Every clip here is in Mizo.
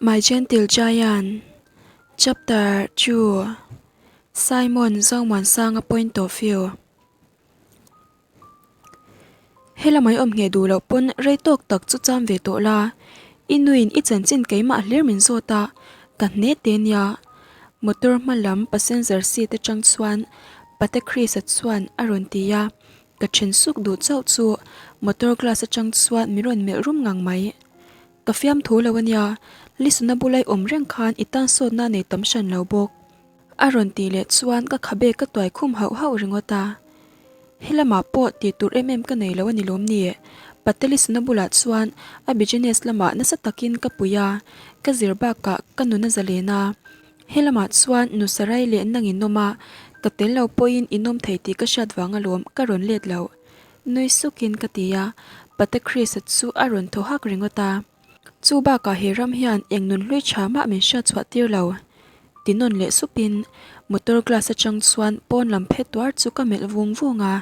My Gentle Giant, Chapter ii, Simon Zomuansanga Point of View. Helamai awm ngheh duh loh pawn rei tawk tak chu cham ve tawh la, i nuin i chanchin keimah hlir min zawt a, ka hne te nia. Motor hma lam passenger seat atang chuan Pate Chris-a chuan a rawn ti a, ka then suk duh chauh chu motor glass atang chuan min rawn melh rum ngang mai. Ka fiamthu lo ania, Lisuna bulai awm reng khan i tan sawtna nei tam hran lo bawk. A rawn tih leh chuan ka khabe ka tuai khum hauh hauh ringawt a. He lamah pawh tih tur em em ka nei lo a ni lawm ni? Patelisuna bulah chuan a business lamah nasa takin ka pui a, ka zir bakah ka nun a zalen a. He lamah chuan nu Sarai leh nang inawm a, ka tel lo pawhin inawm thei tih ka hriat vang alawm ka rawn let lo. Nui sukin ka ti a, Pate Chris-a chu a rawn thaw hak ringawt a. Chu bakah he ram hian eng nun hlui tha mah min hriat chhuah tir lo. Ti nawn leh supin motor glass atang chuan pawn lam phet tuar chu ka melh vung vung a.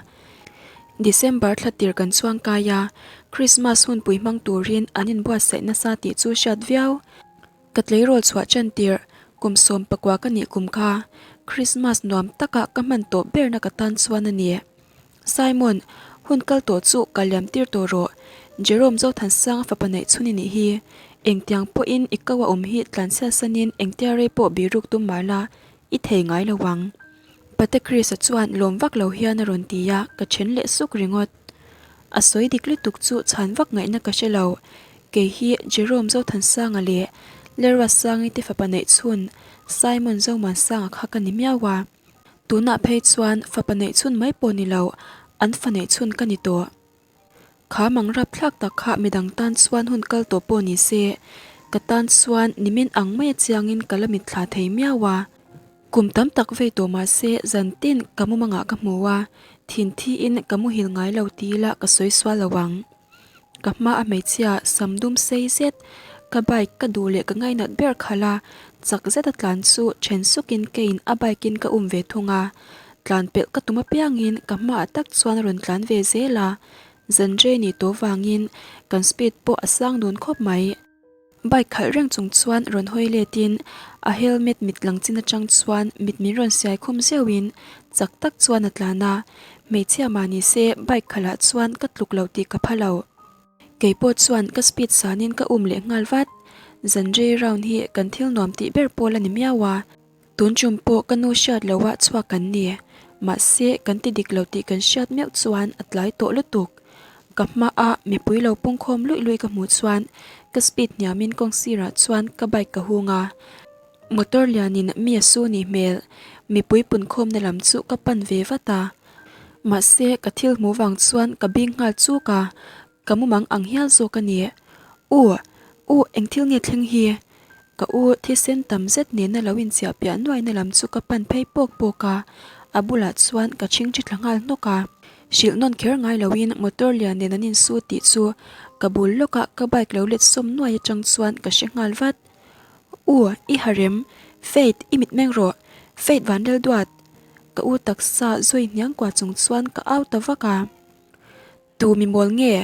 December thla tir kan chuang kai a, Christmas hunpui hmang turin an inbuatsaih nasa tih chu hriat viau. Ka tleirawl chhuah ṭan tirh kum 19 ka nih kum kha Christmas nuam taka ka hman tawh berna ka tan chuan a ni. Simon, hun kal tawh chu ka liam tir tawh rawh. Jerome Zothansanga fapa neih chhun i nih hi. Engtiang pawhin i ko a awm hi tlanchhiat sanin engtia rei pawh biruk tum mah la, i thei ngai lo ang. Pate Chris-a chuan lawm vak lo hian a rawn ti a, ka then leh suk ringawt. A sawi dik lutuk chu chhan vak ngaihna ka hre lo. Kei hi Jerome Zothansanga leh Lerwasangi te fapa neih chhun Simon Zomuansanga kha ka ni miau a. Tunah phei chuan fapa neih chhun mai pawh ni lo, an fa neih chhun ka ni tawh. Kha mang rap thlak tak kha midang tan chuan hun kal tawh pawh ni se, ka tan chuan nimin ang mai a chiangin ka la mitthla thei miau a. Kum tam tak vei tawh mah se zan tin ka mumangah ka hmu a, thin thiin ka muhil ngai lo ti ila ka sawi sual lo ang. Ka hma a hmeichhia sam dum sei zet, ka bike ka duh leh ka ngainat ber khalh a, chak zet a tlan chu then sukin keiin a bike in ka um ve thung a. Tlan pelh ka tum apiangin ka hmaah tak chuan a rawn tlan ve zel a, zan rei nih tawh vangin kan speed pawh a sang dun khawp mai. Bike khalh reng chung chuan rawn hawi letin a helmet mit lang chin atang chuan mit min rawn siai khum zeuhin chak tak chuan a tlan a, hmeichhia mah ni se bike khalhah chuan ka tluk lo tih ka pha lo. Kei pawh chuan ka speed sanin ka um leh nghal vat, zan rei round hi kan thil nuam tih ber pawl a ni miau a, tun tum pawh ka nu hriat loah chhuak kan ni, mahse kan ti dik lo tih kan hriat meuh chuan a tlai tawh lutuk. Ka hmaah mipui lo pungkhawm luih luih ka hmuh chuan ka speed hniamin kawng sirah chuan ka bike ka hung a, motor lianin mi a su nih hmel mipui punkhawmna lam chu ka pan ve vat a, mahse ka thil hmuh vang chuan ka bing nghal chuk a, ka mumang ang hial zawk a ni. U! U! Eng thil nge thleng hi? Ka u thisen tam zet nena lo inchiah piah nuaina lam chu ka pan phei pawk pawk a, a bulah chuan ka chhingthi thla nghal hnawk a. Hrilh nawn kher ngai loin motor lian nen an insu tih chu ka bul lawkah ka bike lo let sawm nuai atang chuan ka hre nghal vat. U, i harem, Faith, i mitmeng rawh, Faith Vanlel duat! Ka u taksa zui hniang kuah chung chuan ka au ta vak a. Tu mi mawl nge?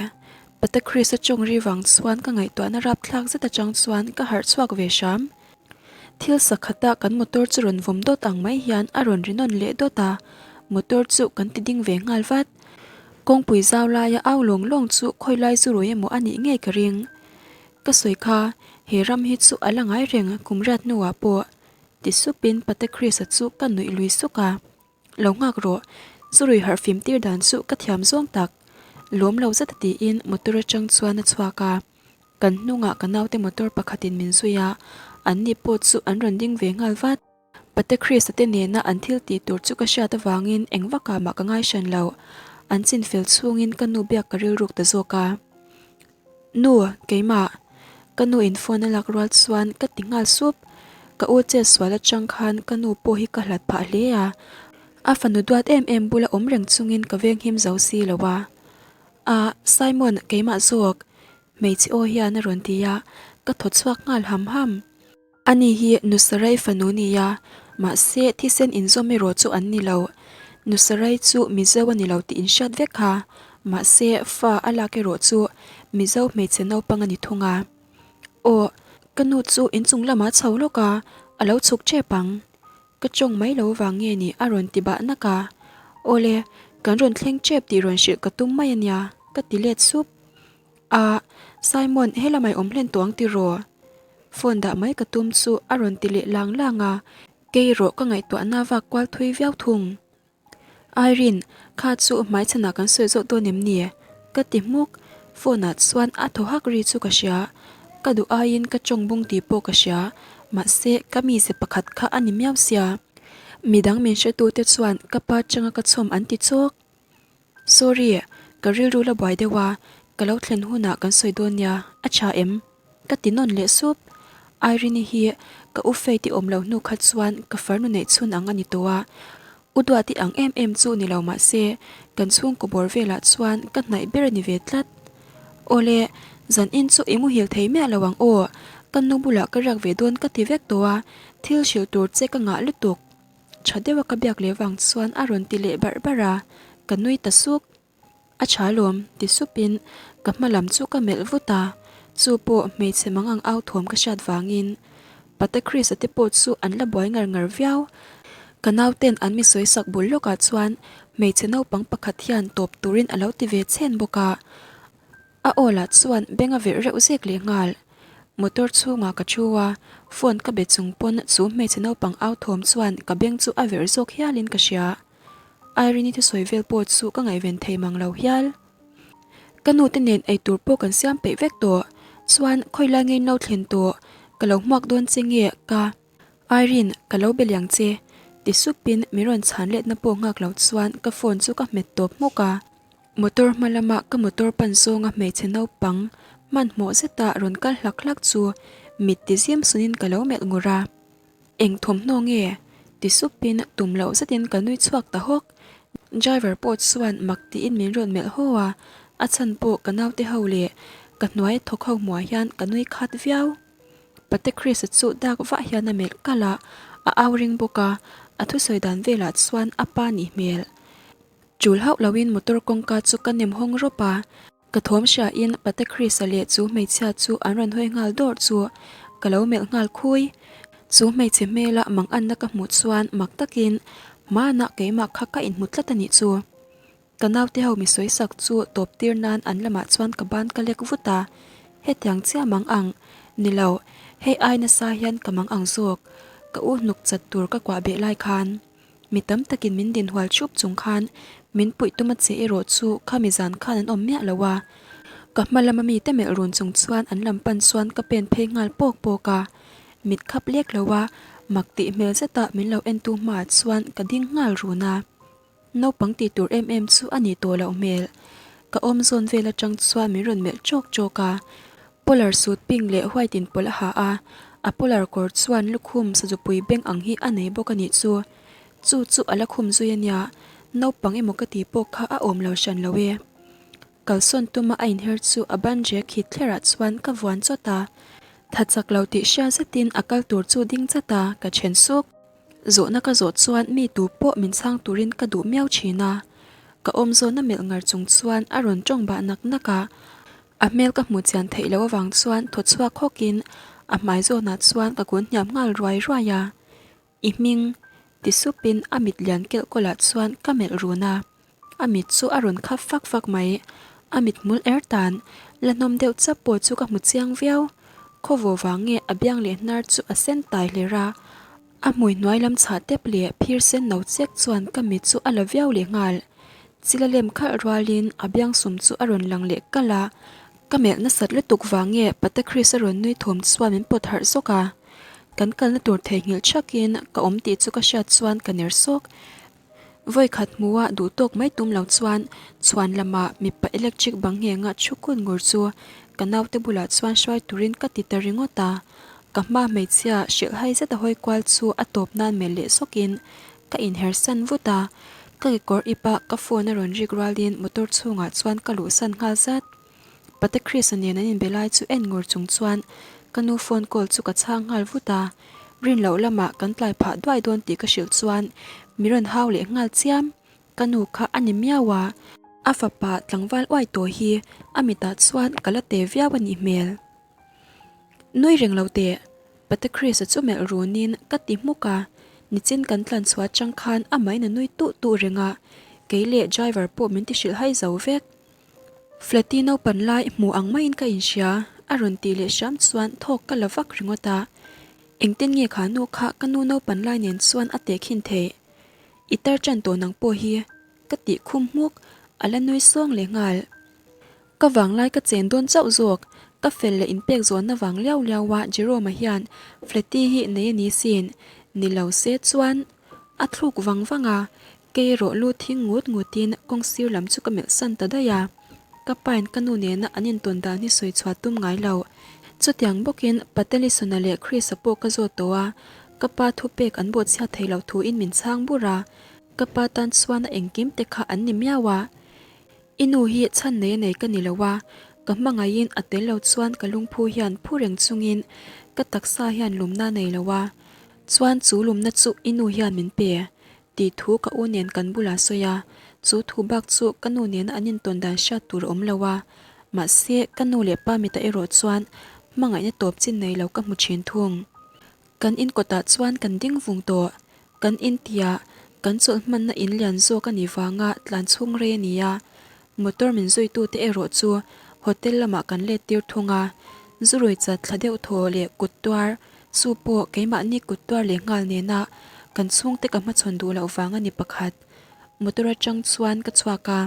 Pata Chris-a tawng ri vang chuan ka ngaihtuahna rapthlak zet atang chuan ka harh chhuak ve hram. Thil sakhata kan motor chu rawn vawm dawt ang mai hian a rawn ri nawn leh dawt a, motor chu kan ti ding ve nghal vat. Kawngpui zau laia au lawng lawng chu khawi lai zu rui emaw a nih ngei ka ring. Ka sawi kha, he ram hi chu a la ngai reng kum riat hnuah pawh ti supin Pata Chris-a chu ka nuih lui suk a. Lo nghak rawh, zurui harh fim tir dan chu ka thiam zawng tak. Lawm lo zet a tiin motor atang chuan a chhuak a. Kan hnungah ka naute motor pakhatin min zui a, anni pawh chu an rawn ding ve nghal vat. Pate Chris-a te nena an thil tih tur chu ka hriat avangin eng vakah mah ka ngai hran lo. An chin fel chhungin ka nu biak ka rilruk ta zawk a. Nu, keimah. Ka nu in phone a lak rual chuan ka ti nghal sup. Ka u chet sual atang khan ka nu pawh hi ka hlat phah hle a. A fanu duat em em bula awm reng chungin ka venghim zo si lo a. Ah, Simon, keimah zawk. Hmeichhe aw hian a rawn ti a, ka thaw chhuak nghal ham ham. Ani hi Nusarai fanu nia, mahse thisen inzawm erawh chu an ni lo. Nusarai chu Mizo a ni lo tih inhriat vek kha, mahse fa a lak erawh chu Mizo hmeichhe naupang a ni thung a. Aw, Ka nu chu inchung lamah chho lawk a, a lo chhuk ṭep ang. Ka ṭawng mai lo vang nge ni a rawn ti bah nak a. Awle, kan rawn thleng ṭep tih rawn hrilh ka tum mai a nia, ka ti let sup. A, Simon, he lamah i awm hlen tawh ang tiraw? Phone dah mai ka tum chu a rawn ti leh lang lang a, kei erawh ka ngaihtuahna vak kual thui viau thung. Irene, kha chu hmaichhanah kan sawi zawk dawn em ni? Ka ti hmuk. Phone ah chuan a thaw hak ri chu ka hria. Ka duh aiin ka tawng bung tih pawh ka hria. Mahse, ka mize pakhat kha a ni miau sia. Midang min hretute chuan ka pa changa ka chhawm an ti chawk. Sorry, ka rilru la buai deuh a, ka lo thlen hunah kan sawi dawn nia, a tha em? Ka ti nawn leh sup. Irene-i hi ka u Faith i awm lo hnu kha chuan ka farnu neih chhun ang a ni tawh a, u Duati ang em em chu ni lo mah se, kan chhungkaw bawr velah chuan ka hnaih ber a ni ve tlat. Awle, zan in chu i muhil thei miah lo ang aw, ka nu bulah ka riak ve dawn ka ti vek tawh a, thil hrilh tur che ka ngah lutuk. Tha deuha ka biak leh vang chuan a rawn ti leh barh barh a, ka nui ta suk. A tha lawm, ti supin ka hma lam chu ka melh vut a, chu pawh hmeichhe mang ang au thawm ka hriat vangin Pate Chris-a te pawh chu an la buai ngar ngar viau. Ka nauten an mi sawi sak bul lawkah chuan hmeichhe naupang pakhat hian tawp turin a lo ti ve chhen bawk a. A aw lah chuan beng a verh reuh zek leh nghal. Motor chhungah ka thu a, phone ka be chung pawn chu hmeichhe naupang au thawm chuan ka beng chu a verh zawk hialin ka hria. Irene-i thusawi vel pawh chu ka ngaihven thei mang lo hial. Ka nu te nen eitur pawh kan siam peih vek tawh, chuan khawilai ngei no thlen tawh ka lo hmuak dawn che nge ka. Irene, ka lo be liang che, ti supin min rawn chhan letna pawh nghak lo chuan ka phone chu ka hmet tawp hmawk a. Motor hma lama ka motor pan zawnga hmeichhe naupang hmanhmawh zeta rawn kal hlak hlak chu mit ti zim sunin ka lo melh ngur a. Eng thawmhnaw nge? ti supin tum loh zetin ka nui chhuak ta hawk. Driver pawh chuan mak tiin min rawn melh haw a, a chhan pawh ka naute ho leh ka hnuai thawk ho hmuah hian ka nui khat viau. Pate Chris-a chu dak vah hian a melh kalh a, a au ring bawk a, a thusawi dan velah chuan a pa nih hmel. Chul hauh loin motor kawngka chu ka nem hawng rawp a, ka thawm hriain Pate Chris-a leh chu hmeichhia chu an rawn hawi nghal dawrh chu ka lo melh nghal khui. Chu hmeichhe hmela manganna ka hmuh chuan mak takin hmanah keimah kha ka inhmu tlat a nih chu. Ka naute ho mi sawi sak chu tawp tir nan an lamah chuan ka ban ka lek vut a, hetiang chiah mang ang, ni lo, hei ai nasa hian ka mang ang zawk, ka u hnuk chat tur ka kuah beh lai khan. Mi tam takin min dinhual thup chung khan min puih tum a che erawh chu khami zan khan an awm miah lo a. Ka hma lama mite melh run chung chuan an lam pan chuan ka pen phei nghal pawk pawk a. Mit khap lek lo a, mak tih hmel zeta min lo entu hmaah chuan ka ding nghal run a. Naupang tih tur em em chu a nih tawh loh hmel. Ka awm zawn vel atang chuan min rawn melh chawk chawk a. Polar suit pink leh white in pawlh a ha a, a polar kawr chuan lukhum sazupui beng ang hi a nei bawk a nih chu. Chu chu a la khum zui a nia, naupang emaw ka tih pawh kha a awm lo hran lo e. Kalsawn tuma a inher chu a ban rek hit thlerah chuan ka vuan chawt a, tha chak lo tih hria zetin a kal tur chu ding chat a, ka then suk. Zawhna ka zawh chuan mi tu pawh min chhang turin ka duh miau thin a, ka awm zawhna melh ngar chung chuan a rawn tawng bah nak nak a, A hmel ka hmuh chian theih loh avang chuan thaw chhuak hawkin a hmai zawnah chuan ka kun hniam nghal ruai ruai a. I hming ti supin a mit lian kelh kawlah chuan ka melh run a. A mit chu a rawn khap fak fak mai. A mit hmul er tan la hnawm deuh chap pawh chu ka hmu chiang viau. Khawvaw vang nge a biang leh hnar chu a sen tai hler a. A hmui hnuai lam chhah tep leh phir sen no chek chuan ka mit chu a la viau leh nghal. Chil a lem khalh rualin a biangsum chu a rawn lang leh kalh a, ka melh nasat lutuk vang nge Pate Chris a rawn nui thawm chuan min pawt harh zawk a. Kan kalna tur theihnghilh thakin ka awm tih chu ka hriat chuan ka ner sawk. Vawi khat hmuha duh tawk mai tum lo chuan chhuan lamah mipa electric bang nghenga thu kun ngur chu ka naute bulah chuan hruai turin ka ti ta ringawt a. Ka hma hmeichhia hrilhhai zeta hawi kual chu a tawp nan melh leh sawkin ka inher san vut a. Ka kekawr ip a ka phone a rawn rik rualin motor chhungah chuan ka luhsan nghal zat. Pate Chris-a nen an inbe lai chu en ngur chung chuan ka nu phone call chu ka chhang nghal vut a, rin loh lamah kan tlai phah duai dawn tih ka hrilh chuan mi rawn hau leh nghal chiam. Ka nu kha a ni miau a, a fapa tlangval uai tawh hi a mitah chuan ka la te viau a nih hmel. Nui reng lo teh, Pate Chris-a chu melh runin ka ti hmuk a, nichin kan tlan chhuah atang khan amahin a nui tuh tuh reng a, kei leh driver pawh min ti hrilh hai zo vek. Flatty naupan lai hmu ang maiin ka inhria, a rawn tih leh hram chuan thawk ka la vak ringawt a. Engtin nge kha nu kha ka nu naupan lai nen chuan a tehkhin theih? I tar tan tawh nang pawh hi ka tih khum hmuk, a la nui sawng leh nghal. Ka vanglai ka chen dawn chauh zawk, ka fel leh inpek zawnna vang liau liau a Jerome-a hian Flatty hi nei a ni sin, ni lo se chuan a thluk vang vang a, kei erawh lu thing ngut ngutin kawng sir lam chu ka melh san ta daih a. Ka pain ka nu nena an intawn dan hi sawi chhuah tum ngai lo. Chutiang bawkin Patelisona leh Chris-a pawh ka zawt tawh a, ka pa thupek an bawhchhiat thei loh thuin min chhang bur a, ka pa tan chuan a engkim te kha an ni miau a. I nu hi chhan nei a nei ka ni lo a, ka hmangaihin a tel lo chuan ka lungphu hian phu reng chungin ka taksa hian lumna a nei lo a, chuan chu lumna chu i nu hian min pe tih thu ka u nen kan bulah sawi a, chu thu bak chu ka nu nena an intawn dan hriat tur a awm lo a, mahse ka nu leh pa mitah erawh chuan hmangaihna tawp chin nei lo ka hmu thin thung. Kan in kawtah chuan kan ding vung tawh. Kan in tia kan chawlh hmanna in lian zawk a nih vanga tlan chhung rei a ni a, motor min zuitute erawh chu hotel lamah kan let tir thung a, zurui chat thla deuh thaw leh kut tuar, chu pawh keimahni kut tuar leh nghal nena kan chhungte ka hmachhawn duh loh vang a ni pakhat. Motor atang chuan ka chhuak a.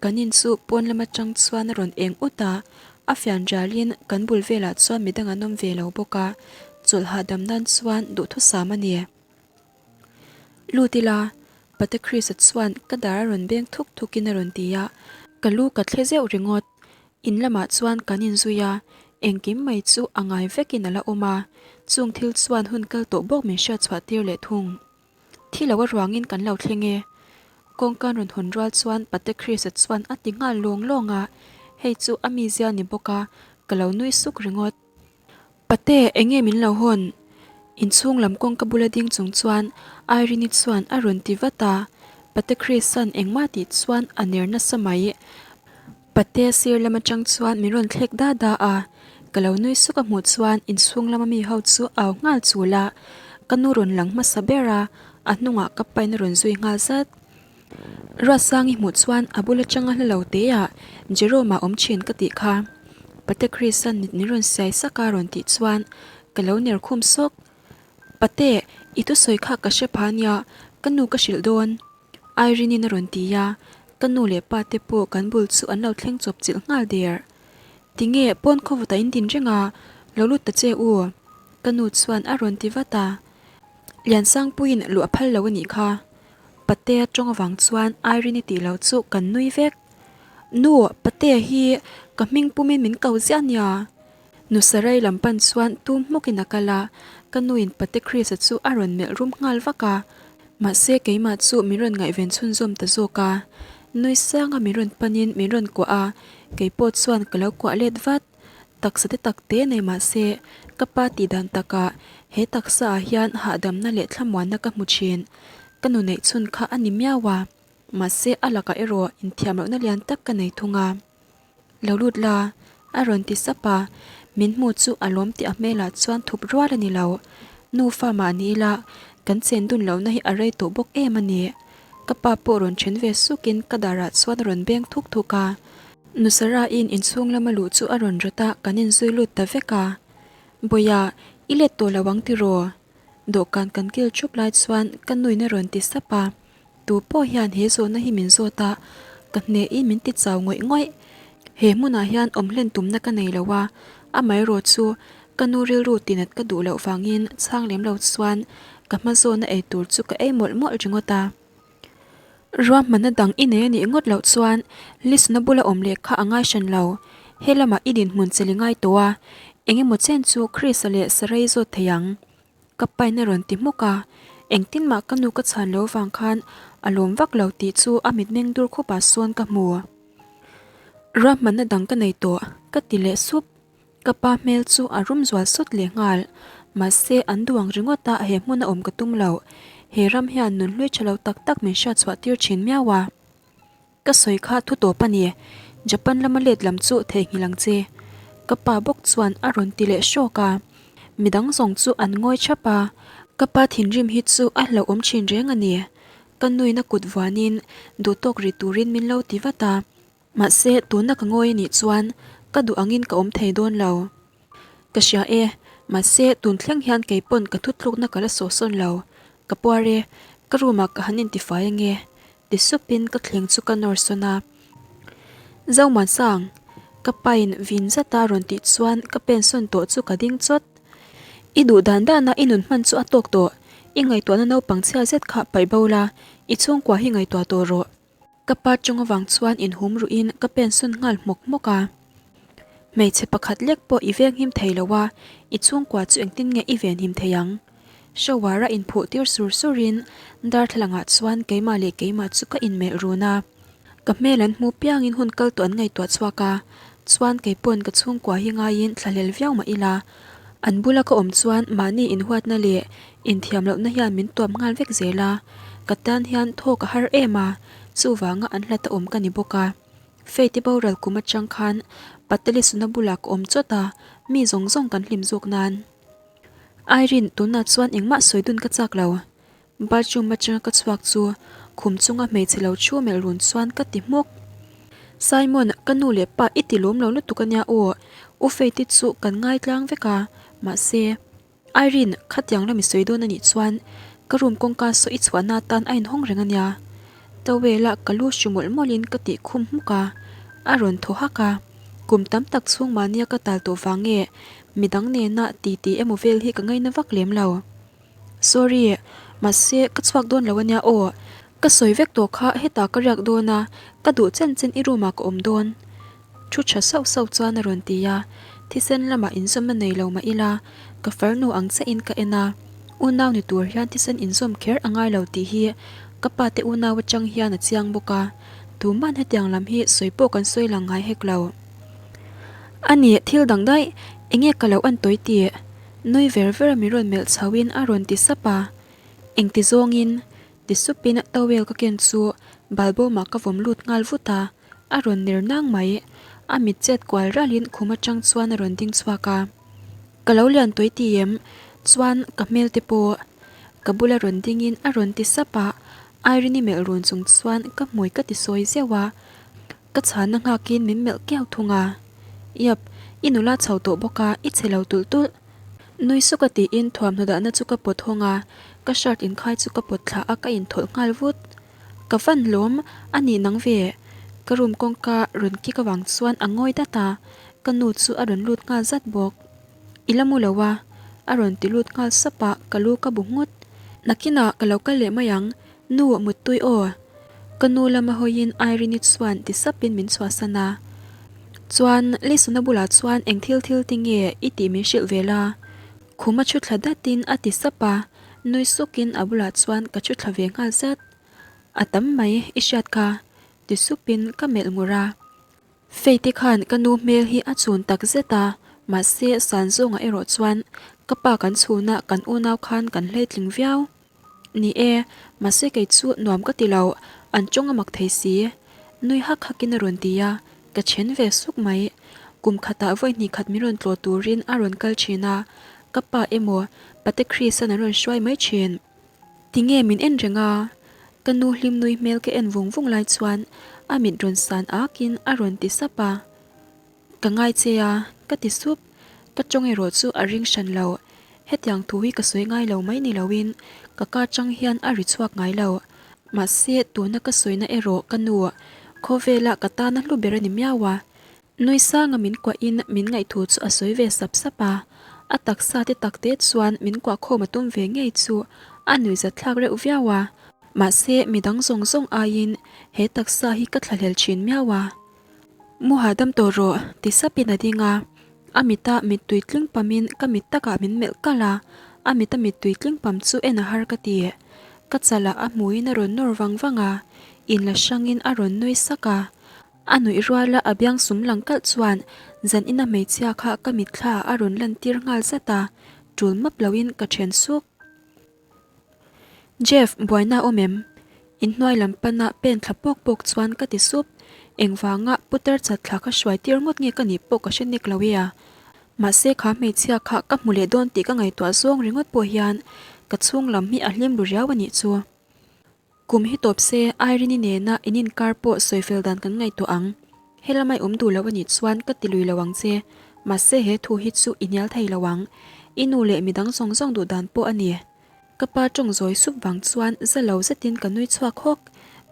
Kan in chu pawn lam atang chuan a rawn eng ut a, a fian rialin kan bul velah chuan midang an awm ve lo bawk a, chawlh hahdam nan chuan duhthusam a ni. Lut ila, Pate Chris-a chuan ka dar a rawn beng thuk thukin a rawn ti a, ka lu ka thle zeuh ringawt. In lamah chuan kan inzui a, engkim mai chu a ngai vekin a la awm a, chung thil chuan hun kal tawh bawk min hriatchhuah tir leh thung. Thi lo a ruangin kan lo thleng e. Kawngka rawn hawn rual chuan Pate Chris-a chuan a ti nghal lawng lawng a, hei chu a mizia ni bawk a, ka lo nui suk ringawt. Pate, enge min lo hawn? Inchhung lam kawngka bula ding chung chuan Irene-i chuan a rawn ti vat a, Pate Chris-a'n engmah tih chuan a ner nasa mai. Pate sir lam atang chuan min rawn thlek da da a, ka lo nui suk a hmuh chuan inchhung lama mi ho chu au nghal chul a, ka nu rawn lang hmasa ber a, a hnungah ka pain a rawn zui nghal zat. Ruatsangi hmuh chuan a bul atanga hla lo te ah Jerome-a awm thin ka tih kha. Pate Chris-a'n mit min rawn siai sak a rawn tih chuan ka lo ner khum sawk. Pate, i thusawi kha ka hre pha nia, ka nu ka hrilh dawn. Irene-in a rawn ti a, ka nu leh pa te pawh kan bul chu an lo thleng chawp chilh nghal der. Tinge pawn khawvawtah in din reng a, lo lut ta che u? Ka nu chuan a rawn ti vat a. Liansangpuiin luh a phal lo a nih kha. Patea tawng avang chuan Irene-i tih loh chu kan nui vek. Nu, Patea hi ka hming pumin min ko ziah nia. Nu Sarai lam pan chuan tum hmukin a kal a, ka nuin Pate Chris-a chu a rawn melh rum nghal vak a. Mahse keimah chu min rawn ngaihven chhunzawm ta zawk a. Nui sanga min rawn panin min rawn kuah a, kei pawh chuan ka lo kuah let vat. Taksa te tak te nei mahse ka pa tih dan takah he taksa ah hian hahdamna leh thlamuanna ka hmu thin. Ka nu neih chhun kha a ni miau a, mahse a lakah erawh inthiam lohna lian tak ka nei thung a. Lo lut la, a rawn ti sap a, min hmu chu a lawm tih a hmelah chuan thup rual a ni lo. Nufa mah ni ila, kan chen dun lohna hi a rei tawh bawk em a ni. Ka pa pawh rawn then ve sukin ka darah chuan a rawn beng thuk thuk a. Nu Sarah-in inchhung lama luh chu a rawn rawt a, kan inzui lut ta vek a. Bawiha, i let tawh lo ang tiraw? Dawhkan kan kil thup lai chuan ka nuin a rawn ti sap a. Tu pawh hian he zawhna hi min zawt a, ka hnehin min ti chau ngawih ngawih. He hmunah hian awm hlen tumna ka nei lo a, amaherawh chu ka nu rilru tinat ka duh loh vangin chhang lem lo chuan ka hma zawhna ei tur chu ka ei mawlh mawlh ringawt a. Ruahmanna dang i nei a nih ngawt loh chuan Lisna bula awm leh kha a ngai hran lo. He lamah i dinhmun che li ngai tawh a, eng emaw chen chu Chris-a leh Sarai zawt thei ang. Ka pain a rawn ti hmuk a, engtin mah ka nu ka chhan lo vang khan a lawm vak lo tih chu a mitmeng dur khupah sawn ka hmu. Ruahmanna dang ka nei tawh, ka ti leh sup. Ka pa hmel chu a rum zual sawt leh nghal. Mahse, an duh ang ringawt a he hmuna awm ka tum lo. He ram hian nunhlui tha lo tak tak min hriatchhuah tir thin miau a. Ka sawi kha thu tawp a ni. Japan lama let lam chu theihnghilh ang che. Ka pa bawk chuan a rawn ti leh hrawk a. Midang zawng chu an ngawi thap a, ka pa thinrim hi chu a hlauhawm thin reng a ni. Ka nuina kut vuanin duhtawk ri turin min lo ti vat a. Mahse, tuna ka ngawi anih chuan ka duh angin ka awm thei dawn lo. Ka hria e, mahse tun thleng hian kei pawn ka thutlukna ka la sawhsawn lo. Ka puar e, ka room ah ka han intifai ange, ti supin ka thleng chu ka nawr sawn a. Zomuansang, ka pain vin zata rawn tih chuan ka pen sawn tawh chu ka ding chawt. I duh dan dana i nun hman chu a tawk tawh, i ngaihtuahna naupang chhia zet kha paih bo la, i chhungkua hi ngaihtuah tawh rawh. Ka pa tawng avang chuan inhum ruhin ka pen sawn nghal hmawk hmawk a. Hmeichhe pakhat lek pawh i venghim thei lo a, i chhungkua chu engtin nge i venhim thei ang? Shower a inphuh tir sur surin darthlalangah chuan keimah leh keimah chu ka inmelh run a. Ka hmel an hmu piangin hun kal tawh an ngaihtuah chhuak a, chuan kei pawn ka chhungkua hi ngaiin thlahlel viau mah ila, an bula ka awm chuan mahni inhuatna leh inthiam lohna hian min tuam nghal vek zel a, ka tan hian thawk a har em a, chuvanga an hlat a awm ka ni bawk a. Faith-i boral kum atang khan Patelisuna bulah ka awm chawt a, mi zawng zawng kan hlim zawk nan. Irene, tunah chuan engmah sawi dun ka chak lo. Bathroom atanga ka chhuak chu khum chunga hmeichhe lo thu melh run chuan ka ti hmawk. Simon, ka nu leh pa i ti lawm lo lutuk ania aw, U Faith-i chu kan ngaitlang vek a, mahse. Irene, khatiang lam i sawi dawn anih chuan ka room kawngka saw i chhuahna atan a inhawng reng ania. Towel-a ka lu hru mawlh mawlhin ka tih khum hmuk a, a rawn thaw hak a. Kum tam tak chhung mahnia ka tal tawh vang nge midang nena titi emaw vel hi ka ngaina vak lem lo. Sorry, mahse ka chhuak dawn lo ania aw. Ka sawi vek tawh kha hetah ka riak dawn a, ka duh chen chen i room ah ka awm dawn. Thu tha sauh sauh chuan a rawn ti a, thisen lamah inzawmna nei lo mah ila, ka farnu ang chiahin ka en a, unau ni tur hian thisen inzawm kher a ngai lo tih hi ka pa te unau atang hian a chiang bawk a, tuman hetiang lam hi sawi pawh kan sawi lang ngai hek lo. A ni, thil dang daih, enge ka lo en tawi tih? Nui ver ver a min rawn melh chhoin a rawn ti sap a, engti zawngin? Ti supin towel ka ken chu balbawmah ka vawm lut nghal vut a. A rawn ner nang mai. A mit chet kual ralin khum atang chuan a rawn ding chhuak a. Ka lo lian tawi ti em? Chuan ka hmel te pawh. Ka bula rawn dingin a rawn ti sap a, Irene-i melh run chung chuan ka hmui ka ti sawi zeuh a. Ka chhanna nghakin min melh kiau thung a. Yep, i nula chho tawh bawk a, i chhe lo tulh tulh. Nui suk a tiin thuamhnaw dahna chu ka pawt hawng a, ka shirt inkhai chu ka pawt thla a ka inthawlh nghal vut. Ka van lawm, a nih nang ve. Ka room kawngka rawn kik avang chuan a ngawi dat a, ka nu chu a rawn lut nghal zat bawk. I la mu lo a? A rawn ti lut nghal sap a, ka lu ka bu nghut. Nakinah ka lo kal leh mai ang, nu muttui aw. Ka nu lama hawiin Irene-i chuan ti sapin min chhuahsan a. Chuan, Lisona bulah chuan eng thil thil ti nge i tih min hrilh ve la? Khuma thu thla datin a ti sap a, nui sukin a bulah chuan ka thu thla ve nghal zat. A tam mai i hriat kha, ti supin ka melh ngur a. Faith-i khan ka nu hmel hi a chhun tak zet a, mahse Sanzawngah erawh chuan ka pa kan chhunah kan unau khan kan hleitling viau. Ni e, mahse kei chu nuam ka ti lo, an tawng a mak thei si. Nui hak hakin a rawn ti a, ka then ve suk mai. Kum khatah vawi hnih khat min rawn tlawh turin a rawn kal thin a, ka pa emaw Pate Chris-an an rawn hruai mai thin. Tinge min en reng a? Ka nu hlim nui hmel ka en vung vung lai chuan a mit rawn san akin a rawn ti sap a. Ka ngai che a, ka ti sup. Ka tawng erawh chu a ring hran lo. Hetiang thu hi ka sawi ngai lo mai ni loin ka ka chang hian a ri chhuak ngai lo. Mahse, tuna ka sawina erawh ka nu, khawvela ka tana hlu ber a ni miau a. Nui sanga min kuahin min ngaihthu chu a sawi ve sap sap a. A taksa te tak te chuan min kuah khawm a tum ve ngei chu a nuihzat thlak reuh viau a. Mahse, midang zawng zawng aiin he taksa hi ka thlahlel thin miau a. Mu hahdam tawh rawh, ti sapin a ding a. A mita mittui tling pamin ka mit takah min melh kalh a, a mita mittui tling pam chu en a har ka ti. Ka chalah a hmuiin a rawn nawr vang vang a, inla hrangin a rawn nui sak a. A nuih ruala a biang sum lang kalh chuan zanina hmeichhia kha ka mitthlaah a rawn lantir nghal zat a, tul map loin ka then suk. Jeff, buaina a awm em? Inhnuai lam pana pen thla pawk pawk chuan ka ti sup. Engvanga putar chatthla kha hruai tir ngawt nge ka nih pawh ka hre nek lo e a. Mahse kha hmeichhia kha ka hmu leh dawn tih ka ngaihtuah zawng ringawt pawh hian ka chhung lam hi a hlim ru riau a nih chu. Kum hi tawp se Irene-i nena in inkar pawh sawifel dan kan ngaihtuah ang. Helamai awm duh lo a nih chuan ka ti lui lo ang che. Mahse he thu hi chu i hnial thei lo ang. I nu leh midang zawng zawng duh dan pawh a ni. Ka pa tawng zawi sup vang chuan za lo zetin ka nui chhuak hawk.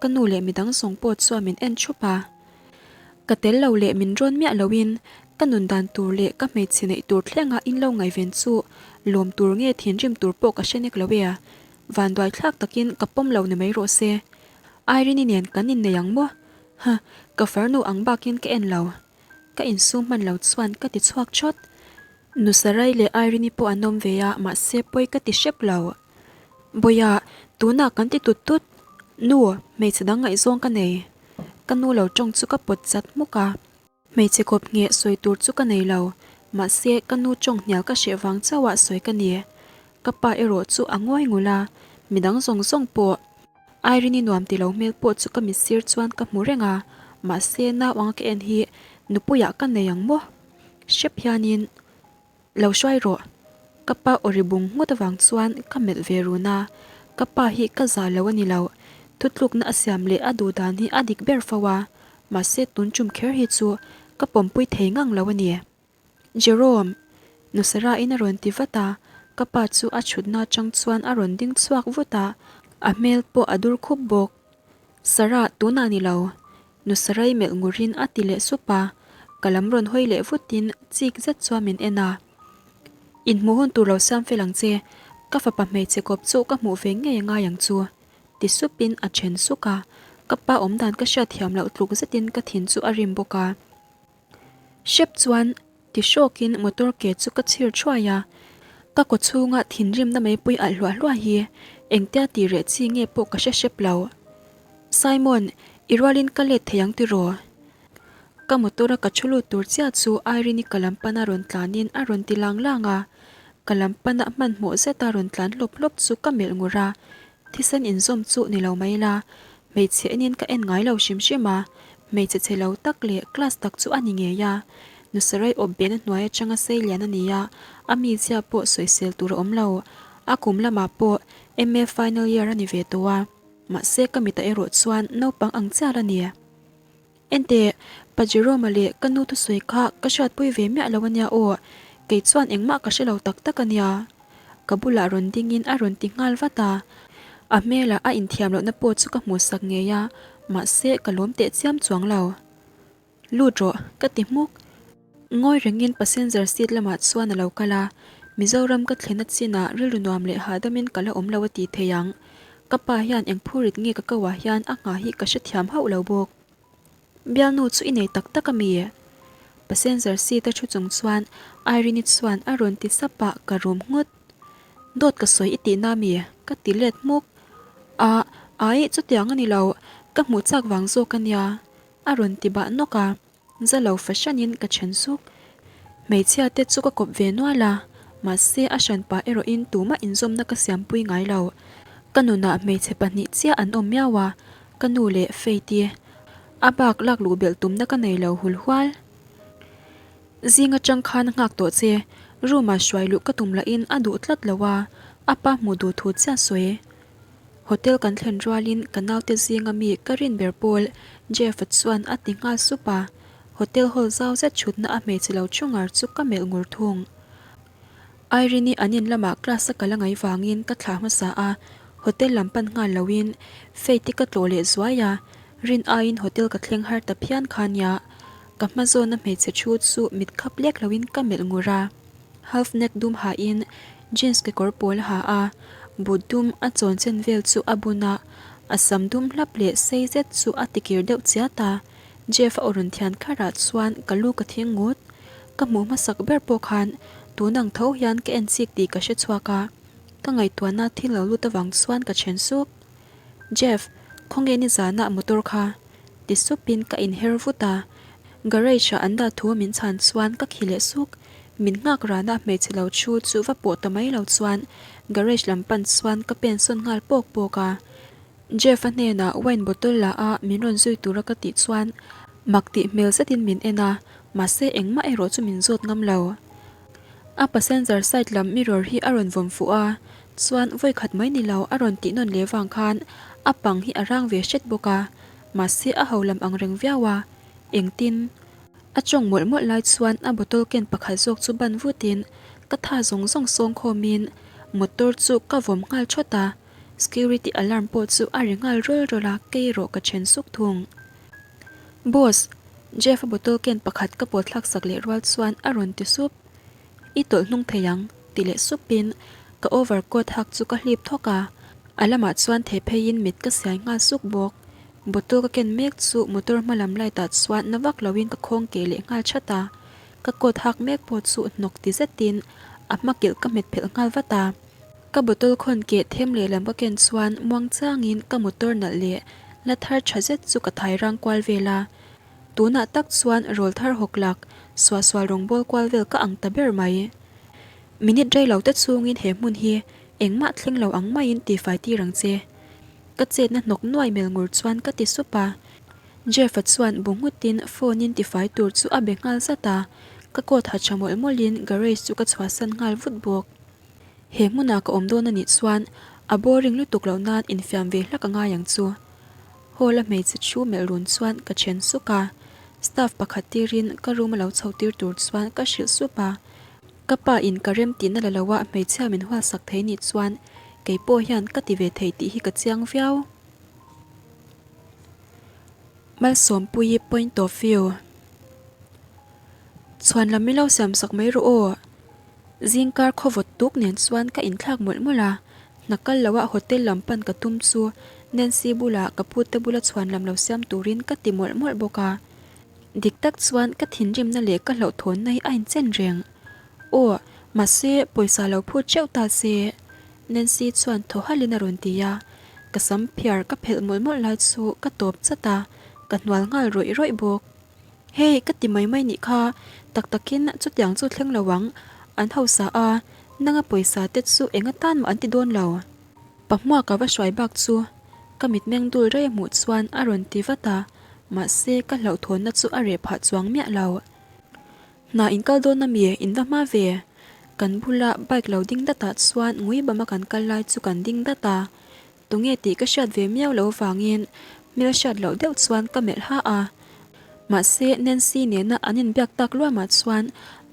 Ka nu leh midang zawng pawh chuan min en thup a. Ka tel lo leh min rawn miah loin ka nun dan tur leh ka hmeichhe neih tur thlenga in lo ngaihven chu lawm tur nge thinrim tur pawh ka hre nek lo e a. Vanduai thlak takin ka pawm lo ni mai rawh se. Irene-i nen kan innei ang maw? Huh, ka farnu ang bakin ka en lo. Ka insum hman lo chuan ka ti chhuak thawt. Nusarai leh Irene-i pawh an awm ve a, mahse pawi ka ti hrep lo. Bawiha, tunah kan ti tut tut. Nu, hmeichhe dang ngaihzawng ka nei. Ka nu lo tawng chu ka pawt chat hmuk a. Hmeichhe kawp ngheh sawi tur chu ka nei lo, mahse ka nu tawng hnial ka hreh vang chauhah sawi ka ni. Ka pa erawh chu a ngawi ngul a, midang zawng zawng pawh Irene-i nuam ti lo hmel pawh chu ka mitsir chuan ka hmu reng a, mahse nau anga ka en hi nupuiah ka nei ang maw? Hrep hianin Lo hruai rawh. Ka pa aw ri bung nghut avang chuan ka melh ve run a, ka pa hi ka zah lo a ni lo. Thutlukna a siam leh a duh dan hi a dik ber fo a, mahse tun tum kher hi chu ka pawmpui thei ngang lo a ni. Jerome! Nusara-in a rawn ti vat a, ka pa chu a chhutna atang chuan a rawn ding chhuak vut a, a hmel pawh a dur khup bawk. Sarah, tunah ni lo. Nusarai melh ngurin a ti leh sup a, ka lam rawn hawi leh vutin chik zet chuan min en a. Inhmuh hun tur lo siam fel ang che, ka fapa hmeichhe kawp chu ka hmuh ve ngei a ngai ang chu, ti supin a then suk a, ka pa awmdan ka hriat thiam loh tluk zetin ka thin chu a rim bawk a. Hrep chuan ti hrawkin motor ke chu ka chhir thuai a, ka kaw chhunga thinrimna meipui alh hluah hluah hi engtia tih reh chi nge pawh ka hre hrep lo. Simon, i rualin ka let thei ang tiraw? Ka motor a ka thu lut tur chiah chu Irene-i ka lam pana rawn tlanin a rawn ti lang lang a, ka lam pana hmanhmawh zeta rawn tlan hlawp hlawp chu ka melh ngur a, Thisen inzawm chu ni lo mai la, hmeichhe enin ka en ngai lo hrim hrim a, hmeichhe chhe lo tak leh class tak chu a ni ngei a, Nusarai awp behna hnuai atanga sei lian a ni a, a mizia pawh sawisel tur a awm lo, a kum lamah pawh MA final year a ni ve tawh a, mahse ka mitah erawh chuan naupang ang chial a ni. Enteh, Pa Jerome-a leh ka nu thusawi kha ka hriatpui ve miah lo ania aw, kei chuan engmah ka hre lo tak tak ania. Ka bulah rawn dingin a rawn ti nghal vat a, a hmelah a inthiam lohna pawh chu ka hmuhsak ngei a, mahse ka lawm teh chiam chuang lo. Lut rawh, ka ti hmuk. Ngawi rengin passenger seat lamah chuan a lo kal a, Mizoram ka thlen a chinah rilru nuam leh hahdamin ka la awm lo a ti thei ang. Ka pa hian eng phurit nge ka ko ah hian a nghah hi ka hrethiam hauh lo bawk. Bialnu chu i nei tak tak a mi? Passenger seat a thu chung chuan Irene-i chuan a rawn ti sap a, ka rum nghut. Dawt ka sawi i tihna mi? Ka ti let hmuk. A, ai chutiang a ni lo, ka hmuh chak vang zawk a nia a rawn ti bah nawk a. Za lo fahranin ka then suk. Hmeichhia te chu ka kawp ve nual a, mahse a hran pah erawhin tumah inzawmna ka siampui ngai lo. Ka nunah hmeichhe pahnih chiah an awm miau a, ka nu leh Faith-i. A bak lak luh belh tumna ka nei lo hul hual. Zing atang khan a nghak tawh che, room-ah hruai luh ka tum lahin a duh tlat lo a, a pa hmuh duh thu chiah sawi. Hotel kan thlen rualin ka naute zinga mi ka rin ber pawl Jeff-a chuan a ti nghal sup a, hotel hall zau zet chhutna a hmeichhe lo chungar chu ka melh ngur thung. Irene-i an in lamah class a kal a ngaih vangin ka thlah hmasa a, hotel lam pan nghal loin Faith-i ka tlawh leh zuai a, rin aiin hotel ka thleng har ta phian kha nia. Ka hma zawna hmeichhe thu chu mit khap lek loin ka melh ngur a. Half neck dum hain jeans kekawr pawl a ha a, but dum a chawn chen vel chu a bun a, a sam dum hlap leh sei zet chu a tikir deuh chiat a. Jeff a aw rawn thian kharah chuan ka lu ka thing ngut. Ka hmuh hmasak ber pawh khan tun ang tho hian ka en chik tih ka hre chhuak a, ka ngaihtuahna thil lo lut avang chuan ka then suk. Jeff, khawnge nizanah motor kha? Ti supin ka inher vut a, garage ah an dah thu min chhan chuan ka khi leh suk. Min nghak rana hmeichhe lo thu chu va pawh ta mai lo chuan garage lam pan chuan ka pen sawn nghal pawk pawk a. Jeff a hnenah wine bottle la a min rawn zui tura ka tih chuan. Mak tih hmel zetin min en a, mahse engmah erawh chu min zawt ngam lo. A passenger side lam mirror hi a rawn vawm fuh a, chuan vawi khat mai ni lo a rawn tih nawn leh vang khan a pang hi a rang ve hret bawk a, mahse a ho lam ang reng viau a, engtin? A tawng mawlh mawlh lai chuan a bottle ken pakhat zawk chu ban vutin ka tha zawng zawng sawng khawmin motor chu ka vawm nghal thawt a, security alarm pawh chu a ri nghal rawl rawl a, kei erawh ka then suk thung. Boss! Jeff-a bottle ken pakhat ka pawt thlak sak leh rual chuan a rawn ti sup. I tawlh hnung thei ang, ti leh supin ka overcoat hak chu ka hlip thawk a, a lamah chuan theh pheiin mit ka siai nghal suk bawk. Bottle ka ken mek chu motor hma lam light ah chuan na vak loin ka khawng keh leh nghal chat a, ka coat hak mek pawh chu hnawk ti zetin a hma kilh ka hmet phelh nghal vat a. Ka bottle khawn keh them lehlam ka ken chuan muang changin ka motor nalh leh la thar tha zet chu ka thai rang kual vel a. Tunah tak chuan rawl thar hawk lak, suahsual rawngbâwl kual vel ka ang ta ber mai. Minute rei lo te chhungin he hmun hi engmah thleng lo ang maiin tifai tir ang che. Ka chetna hnawk nuai mel ngur chuan ka ti sup a. Jeff-a chuan bu nghutin phone-in tifai tur chu a be nghal zat a. Ka coat ha tha mawlh mawlhin garage chu ka chhuahsan nghal vut bawk. He hmunah ka awm dawn a nih chuan a boring lutuk loh nan infiam ve hlak a ngai ang chu. Hall a hmeichhe thu melh run chuan ka then suk a, staff pakhat tirin ka room a lo chho tir tur chuan ka hrilh sup a. Ka pa in ka rem tihna la lo a hmeichhia min hualsak thei nih chuan kei pawh hian ka ti ve thei tih hi ka chiang viau. Malsawmpuii point of view. Chhuan lam i lo siam sak mai rawh aw. Zingkar khawvawt tuk nen chuan ka inthlak mawlh mawlh a, hna kal loh ah hotel lam pan ka tum chu Nancy bulah ka pute bula chhuan lam lo siam turin ka ti mawlh mawlh bawk a. Dik tak chuan ka thinrimna leh ka hlauhthawnna hi a inchen reng. Aw, mahse pawisa lo phut teuh ta se. Nancy chuan thaw halhin a rawn ti a, ka sam phiar ka phelh mawlh mawlh lai chu ka tawp chat a, ka hnual nghal rawih rawih bawk. Hei, ka ti mai mai nih kha, tak takin chutiang chu thleng lo ang, an hausa a, nanga pawisa te chu eng atan mah an ti dawn lo. Pahmuak a va hruai bak chu ka mitmeng dul rei a hmuh chuan a rawn ti vat a, mahse ka hlauhthawnna chu a reh phah chuang miah lo. Hna in kal dawn ami, in va hma ve. Kan bula bike lo ding datah chuan ngui bama kan kal lai chu kan ding dat a, Tunge tih ka hriat ve miau lo vangin hmel hriat loh deuh chuan ka melh ha a. Mahse, Nancy nena an inbiak tak luamah chuan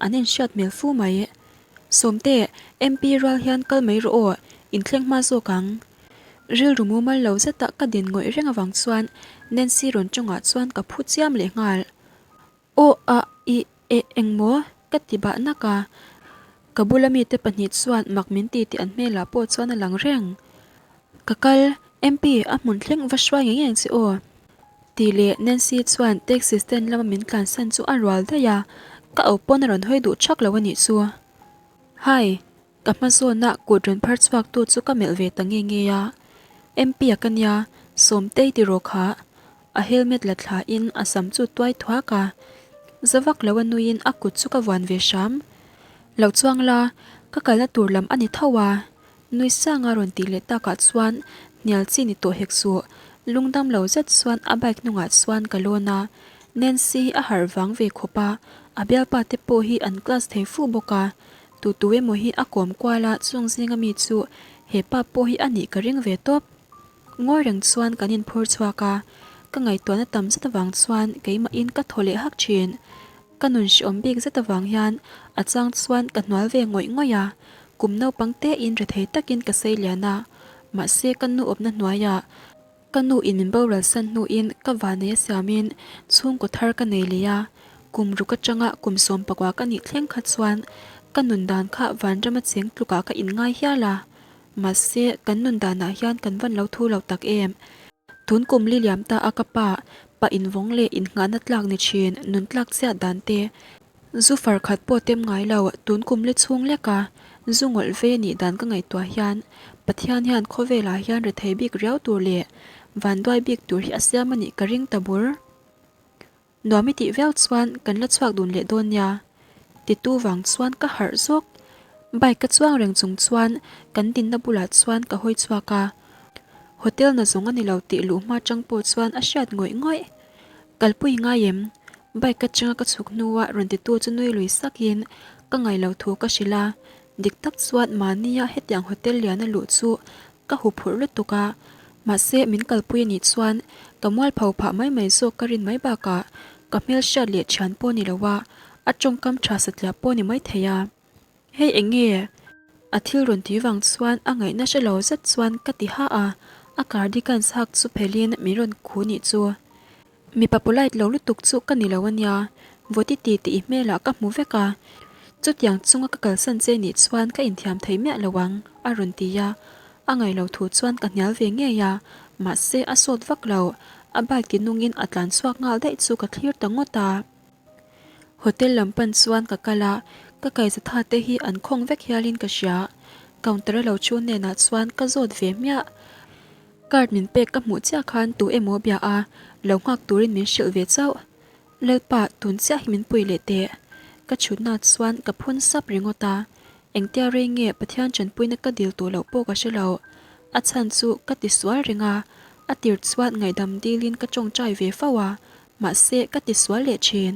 an inhriat hmel fu mai. Sawmte, MP rual hian kal mai rawh aw, inthleng hma zawk ang. Rilru mumal lo zeta ka din ngawih reng avang chuan Nancy rawn tawngah chuan ka phu chiam leh nghal. Aw a i e engmaw? Ka ti bah nak a. Ka bula mite pahnih chuan mak min ti tih an hmelah pawh chuan a lang reng. Ka kal, MP, a hmun thleng va hruai ngei ngei che aw. Tih leh Nancy chuan taxi stand lama min tlansan chu a rual daih a, ka au pawn a rawn hawi duh thak lo a nih chu. Hi! Ka hma zawna kut rawn phar chhuak tu chu ka melh ve ta nge nge a, MP a ka nia, Sawmtei ti rawh kha. A helmet la thla in a sam chu tuai thuak a, za vak lo a nuiin a kut chu ka vuan ve hram. Lo chuang la, ka kalna tur lam a ni tho a, nui sang a rawn tih leh takah chuan hnial chi ni tawh hek suh, lungdam lo zet chuan a bike hnungah chuan ka lawn a, Nancy hi a harh vang ve khawp a, a bialpa te pawh hi an class thei fu bawk a, Tu tu emaw hi a kawm kual a, chung zinga mi chu he pa pawh hi a nih ka ring ve tawp. Ngawi reng chuan kan inphur chhuak a, ka ngaihtuahna tam zet avang chuan keimahin ka thaw leh hak thin. Ka nun hreawm bik zet avang hian a chang chuan ka hnual ve ngawih ngawih a, kum naupang tein rethei takin ka sei lian a, mahse ka nu awpna hnuaiah Ka nu in min boral san hnuin ka vanei a siamin chhungkaw thar ka nei leh a, kum ruk atanga kum 19 ka nih thleng kha chuan ka nun dan kha vanrama cheng tlukah ka inngai hial a, mahse kan nun danah hian kan van lo thu lo tak em. Tun kum li liam ta a ka pa, pa invawng leh innghahna tlak ni thin nun tlak chiat dan te, Zu far khat pawh tem ngai lo, tun kum li chhung lek a, zu ngawlh ve nih dan ka ngaihtuah hian Pathian hian khawvelah hian rethei bik riau tur leh vanduai bik tur hi a siam a nih ka ring ta bur. Nuam i tih viau chuan kan la chhuak dun leh dawn nia. Titu vang chuan ka harh zawk. Bike ka chuang reng chung chuan kan dinna bulah chuan ka hawi chhuak a, hotel na zawng a ni lo tih luh hma chang pawh chuan a hriat ngawih ngawih. Kalpui ngai em? Bike atanga ka chhuk hnua rawn titu chu nui lui sakin ka ngailo thu ka hrilh a, dik tak chuan mahnia hetiang hotel liana luh chu ka huphurh lutuk a, mahse min kalpui anih chuan ka mualpho phah mai mai zawk ka rin mai bakah ka hmelhriat leh thian pawh ni lo a, a tawngkam tha satliah pawh ni mai thei a. Hei eng nge? A thil rawn tih vang chuan a ngaihna hre lo zet chuan ka ti ha a, a cardigans hak chu phelhin min rawn khu nih chu. Mipa polite lo lutuk chu ka ni lo ania, vawti ti tih i hmelah ka hmu vek a, chutiang chunga ka kalsan che nih chuan ka inthiam thei miah lo ang, a rawn ti a, a ngaih lo thu chuan ka hnial ve ngei a, mahse a sawt vak lo, a bike ti nungin a tlan chhuak nghal daih chu ka thlir ta ngawt a. Hotel lam pan chuan ka kal a, ka kaizatha te hi an khawng vek hialin ka hria. Counter a lo thu hnenah chuan ka zawt ve hmiah. Card min pek ka hmuh chiah khan tu emaw bia a, lo nghak turin min hrilh ve chauh. Lalpa, tun chiah hi min pui leh teh. Ka chhutna chuan ka phun sap ringawt a, engtia rei nge Pathian tanpuina ka dil tawh loh pawh ka hre lo. A chhan chu ka ti sual reng a, a tir chuan ngaihdam dilin ka tawngtai ve fo a, Mahse, ka ti sual leh thin.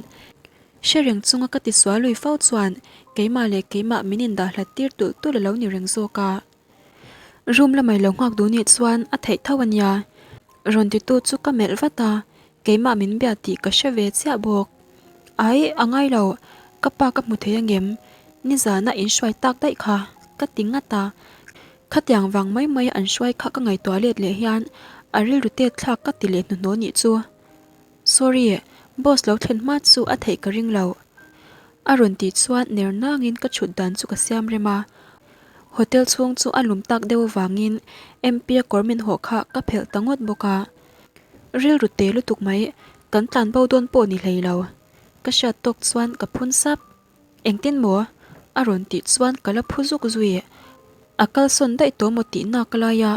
Hre reng chunga ka ti sual lui fo chuan keimah leh keimah min indah hlat tir tulh tulh a lo ni reng zawk a. Room lamai lo nghak duh nih chuan a theih tho a nia. Rawn titu chu ka melh vat a, keimah min bia tih ka hre ve chiah bawk. Ai, a ngai lo, ka pa ka hmu thei angem? Nizana in hruai tak daih kha, ka ti ngat a. Khatiang vang mai mai an hruai kha ka ngaihtuah let leh hian a rilru tet thlak ka ti leh hnuhnawh nih chu. Sorry, boss lo thlen hma chu a theih ka ring lo. A rawn tih chuan ner nangin ka chhut dan chu ka siam rem a. Hotel chhung chu a lum tak deuh avangin MP a kawr min hawh kha ka phelh ta ngawt bawk a. Rilru te lutuk mai, kan tlan bo dawn pawh ni hlei lo. Ka hriat tawk chuan ka phun sap. Engtin maw? A rawn tih chuan ka la phu zuk zui. A kalsawn daih tawh maw tih nak lai a.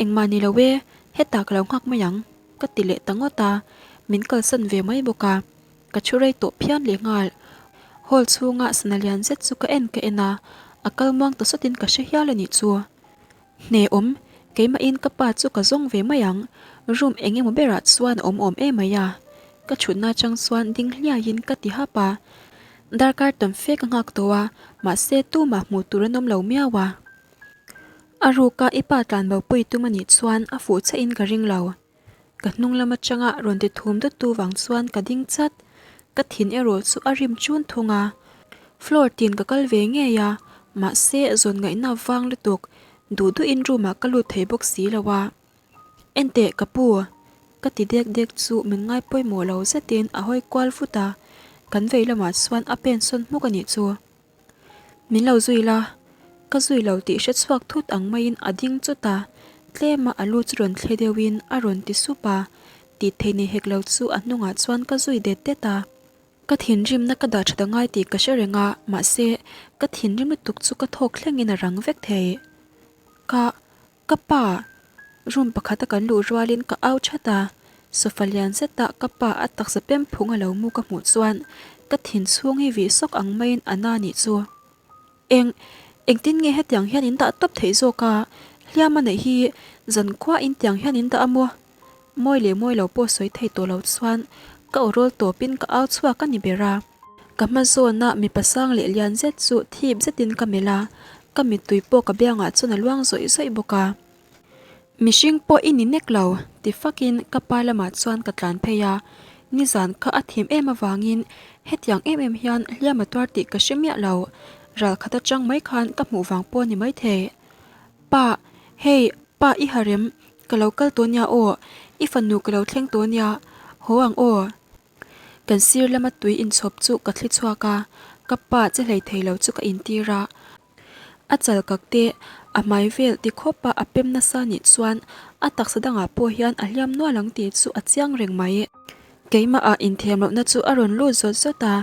Engmah ni lo e, hetah ka lo nghak mai ang, ka ti leh ta ngawt a, min kalsan ve mai bawk a, ka thu rei tawh phian leh nghal. Hall chhunga sana lian zet chu ka en ka en a, a kal muang ta sawtin ka hre hial a nih chu. Hne awm, keimahin ka pa chu ka zawng ve mai ang, room eng emaw berah chuan a awm awm em mai a, ka thutna atang chuan ding hliaiin ka ti hap a, darkar tam fe ka nghak tawh a, mahse tumah hmuh tur an awm lo miau a. A ruka i pa tlanbo pui tum a nih chuan a fuh che in ka ring lo. Ka hnung lam atanga rawn ti thum dawt tu vang chuan ka ding chat. Ka thin erawh chu a rim chun thung a. Floor tin ka kal ve ngei a, mahse zawn ngaihna vang lutuk duh duhin room ah ka lut thei bawk si lo a. Enteh ka pu, ka ti dek dek chu min ngai pawimawh lo zetin a hawi kual vut a, kan vei lamah chuan a pen sawn hmuk a nih chu. Min lo zui la, ka zui lo tih hre chhuak thut ang maiin a ding chawt a, tlema a lu chu rawn thle deuhin a rawn ti sup a, tih theih nei hek lo chu a hnungah chuan ka zui det det a. Ka thinrimna ka dah that angai tih ka hre reng a, mahse ka thinrim lutuk chu ka thawk thlengin a rang vek thei. Ka. Ka pa! Room pakhata kan luh rualin ka au that a, sofa lian zeta ka pa a taksa pem phung a lo mu ka hmuh chuan ka thin chhung hi vih sawk ang maiin a na nih chu. Eng, engtin nge hetiang hian in dah tawp theih zawk a, hliam a neih hi zan khua in tiang hian in dah a maw? Mawi leh mawi lo pawh sawi thei tawh lo chuan ka aw rawl tawpin ka au chhuak a ni ber a. Ka hma zawna mipa sang leh lian zet chu thip zetin ka melh a, ka mittui pawh ka biangah chuan a luang zawih zawih bawk a. Mihring pawh i ni nek lo, ti fakin ka pa lamah chuan ka tlan phei a, nizan kha a thim em avangin hetiang em em hian hliam a tuar tih ka hre miah lo, ral khat atang mai khan ka hmuh vang pawh a ni maithei. Pa, hei, pa i harem, ka lo kal tawh nia aw, i fanu ka lo thleng tawh nia, haw ang aw. Kan sir lama tui inchhawp chu ka thli chhuak a, ka pa che hlei thei lo chu ka intir a. A chal kak te, a hmai vel ti khawpa a pem nasa nih chuan a taksa dangah pawh hian a hliam nual ang tih chu a chiang reng mai. Keimahah inthiam lohna chu a rawn lut zawt zawt a,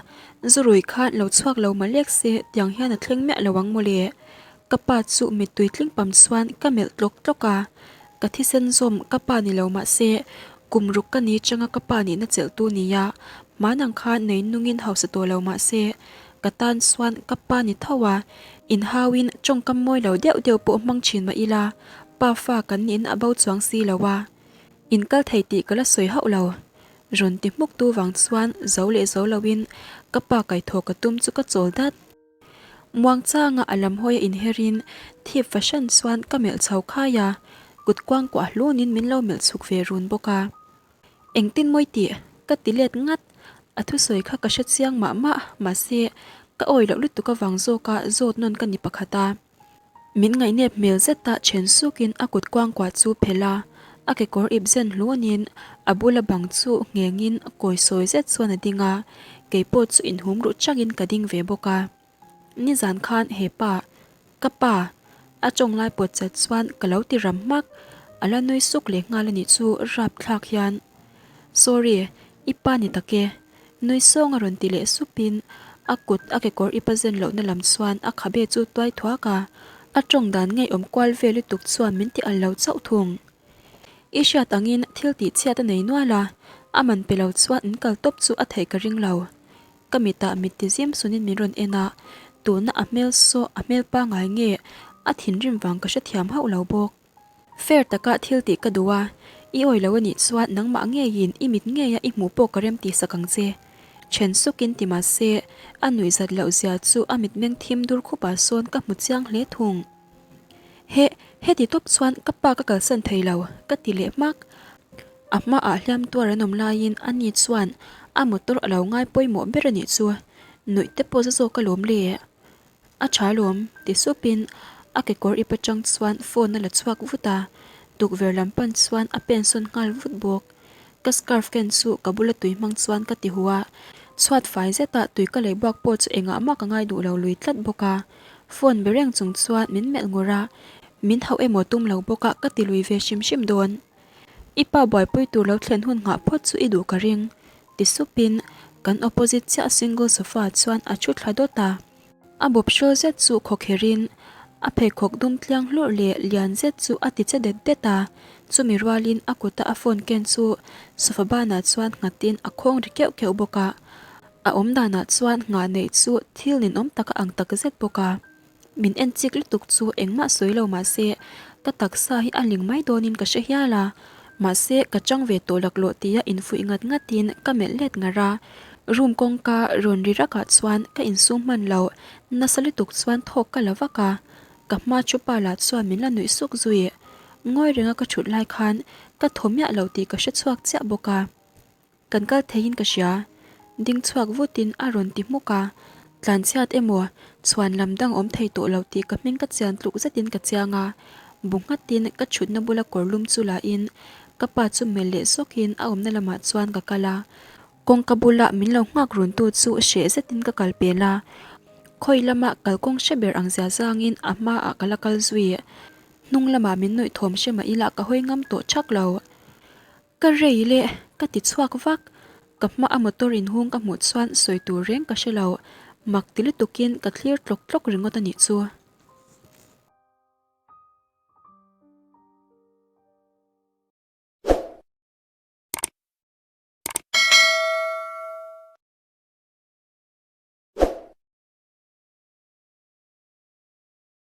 zurui khan lo chhuak lo mah lek se tiang hian a thleng miah lo ang mawle. Ka pa chu mittui tling pam chuan ka melh tlawk tlawk a, ka thisen zawm ka pa ni lo mah se kum ruk ka ni changa ka pa nihna chelh tu nia, hman ang khan nei nungin hausa tawh lo mah se ka tan chuan ka pa ni tho a, inhauin tawngkam mawi lo deuh deuh pawh hmang thin mah ila pa fa kan niin a bo chuang si lo a, in kal thei tih ka la sawi hauh lo. Rawn ti hmuk tu vang chuan zo leh zo loin ka pa kaihthawh ka tum chu ka chawl dat. Muangchanga a lam hawi a inherin thip fahran chuan ka melh chho khai a, kut kuangkuah hlunin min lo melh chhuk ve run bawk a. Engtin mawi tih? Ka ti let ngat. A thusawi kha ka hre chiang mah mah, mahse ka awi loh lutuk avang zawka zawt nawn ka ni pakhat a. Min ngaihnep hmel zeta then sukin a kut kuangkuah chu phelh a, a kekawr ip zen hlunin a bula bang chu nghengin kawi sawi zet chuan a ding a, keipawh chu inhum ruh changin ka ding ve bawk a. Nizan khan he pa, ka pa, a tawng lai pawt chat chuan ka lo ti ram hmak, a la nui suk leh nghal a nih chu rapthlak hian. Sorry, i pa ni tak e, Nui sawng a rawn ti leh supin a kut a kekawr ip a zen lohna lam chuan a khabe chu tuai thuak a, a tawng dan ngeiawm kual vel lutuk chuan min ti al lo chauh thung. I hriat angin thil tih chhiat a nei nual a, a man pe lo chuan in kal tawp chu a theih ka ring lo. Ka mitah mit ti zim sunin min rawn en a, tuna a hmel saw a hmel pangai nge a thinrim vang ka hrethiam hauh lo bawk. Fair taka thil tih ka duh a, i awi lo anih chuan nangmah ngeiin i mit ngeia i hmuh pawh ka rem tih sak ang che. Then sukin ti mah se, a nuih zat loh zia chu a mitmeng thim dur khupah sawn ka hmu chiang hle thung. Heh, heti tawp chuan ka pa ka kalsan thei lo, ka ti leh hmak. A hmaah hliam tuar an awm laiin ani chuan a motor a lo ngai pawimawh ber anih chu, nuih te pawh za zawk alawm le. A tha lawm, ti supin a kekawr ip atang chuan phone a la chhuak vut a, tukverh lam pan chuan a pen sawn nghal vut bawk. Ka scarf ken chu ka bula tui hmang chuan ka ti hu a, chhuat fai zetah tui ka lei buak pawh chu engah mah ka ngai duh lo lui tlat bawk a. Phone be reng chung chuan min melh ngur a, min hauh emaw tum lo bawk a ka ti lui ve hrim hrim dawn. I pa buaipui tur lo thlen hun nghah phawt chu i duh ka ring, ti supin kan opposite chiah single sofa chuan a thu thla dawt a. A bawp hrawl zet chu khawkherhin a pheikhawk dum tliang hlurh leh lian zet chu a ti che det det a, chumi rualin a kuta a phone ken chu sofa banah chuan nghatin a khawng ri keuh keuh bawk a. A awm danah chuan nghah neih chu thil ninawm tak a ang tak zet bawk a. Min en chik lutuk chu engmah sawi lo mahse ka taksa hi a ling mai dawnin ka hre hial a, mahse ka chang ve tawh laklawh tia infuih ngat ngatin ka melh let ngar a, room kawngka rawn ri rakah chuan ka insum hman lo, nasa lutuk chuan thawk ka la vak a, ka hma thu pa lah chuan min la nuih suk zui, ngawi renga ka thut lai khan ka thaw miah lo tih ka hre chhuak chiah bawk a. Kan kal theiin ka hria. Ding chhuak vutin a rawn ti hmuk a, tlanchhiat emaw chhuan lam dang awm thei tawh lo tih ka hming ka chian tluk zetin ka chiang a, bu nghatin ka thutna bula kawr lum chu lahin ka pa chu melh leh zawkin a awmna lamah chuan ka kal a, kawngka bula min lo nghak runtu chu hreh zetin ka kal pel a, khawi lama kalkawng hre ber ang zia zangin a hmaah ka la kal zui, hnung lamah min nuih thawm hre mah ila ka hawi ngam tawh thak lo. Ka rei leh ka ti chhuak vak, ka hma a motor inhung ka hmuh chuan sawi tur reng ka hre lo, mak ti lutukin ka thlir tlawk tlawk ringawt a nih chu.